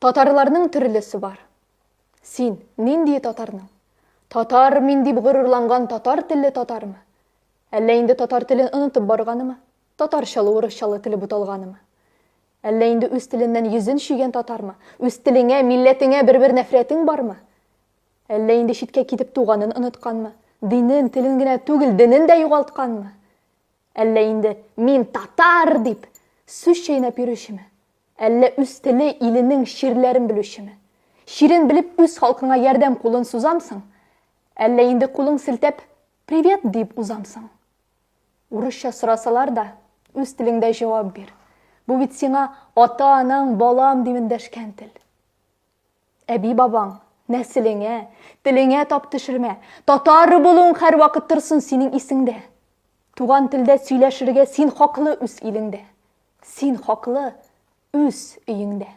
Татарларның төрлесе бар. Син нинди татарның? Татар мин дип горурланган татар телле татармы? Әллә инде татар телен онытып барганымы? Татарчалы-урысчалы теле буталганымы? Әллә инде үз теленнән йөзен чөйгән татармы? Үз телеңә, милләтеңә бер-бер нәфрәтең бармы? Әллә инде читкә китеп туганын онытканмы? Динен, телен генә түгел, денен дә югалтканмы? Әллә инде мин татар дип сүз чәйнәп йөрүчеме? Әллә үз теле, иленең чирләрен белүчеме? Чирен белеп үз халкыңа ярдәм кулын сузамсың? Әллә инде кулың селтәп привет дип узамсың? Урысча сорасалар да, үз телеңдә җавап бир. Бу бит сиңа ата-анаң балам дип эндәшкән тел. Әби-бабаң, нәселеңә, телеңә тап төшермә. Татар булуың һәрвакыт торсын синең исеңдә. Туган телдә сөйләшергә син хаклы үз илеңдә. Син хаклы үз өеңдә.